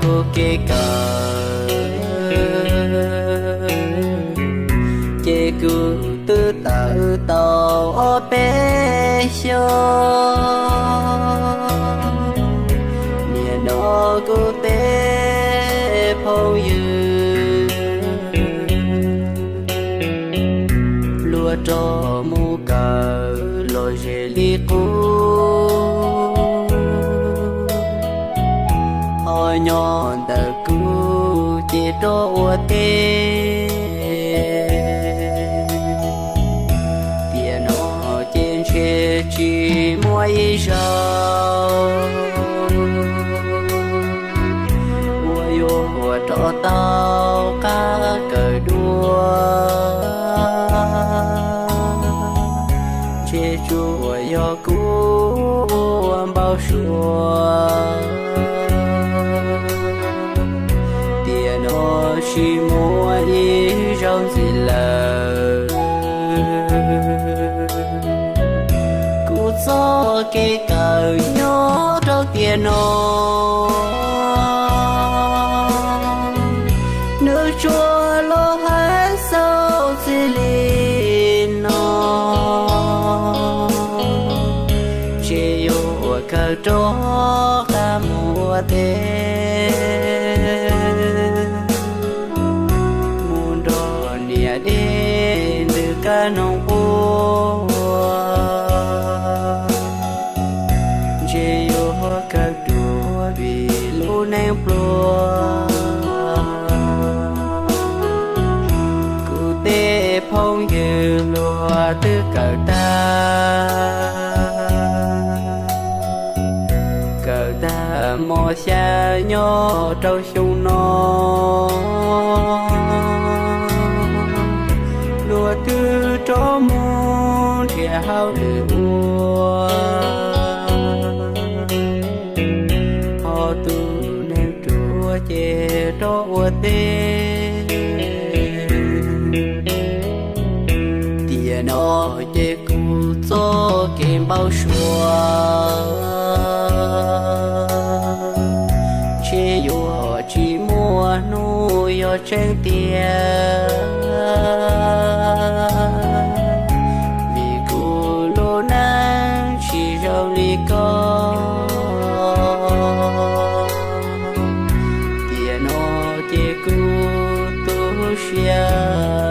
Kuv kev kawm ces kuv twb tawm tau ob peb xyoos. Nim no kuv tej phooj ywg luag rov mus kawm los ze li qub, ho nyob ntawm kuv ces rov ua teb. Tiam no ces ntshe tsis muaj ib zaug uas yuav rov tau qab kawm dua. Ntshe tsuas yog kuv ua npau suav, tiam no tsis muaj ib zaug ntxiv lawm. Kuv txoj kev kawm nyob rau tiam no, nws tsuas los hais xaus txij li no. Ntshe yuav kawm rov qab mus ua teb, mus nrog niam deb ntws kab noog quaj. Ntshe yuav kawm tuag vim lub neej pluag. Kuv tej phooj ywg luag twb kawm tag, kawm tag mos xya nyob rau xyoo no, luag twb rov mus nrhiav hauj lwm ua, ho tus neeg ruam ces rov ua teb. Tiam no ces kuv txoj kev npau suav, ntshe yuav tsis muaj hnub yog tseeb tiag, vim kuv lub neej tsis zoo li koj. Tiam no ces kuv tu siab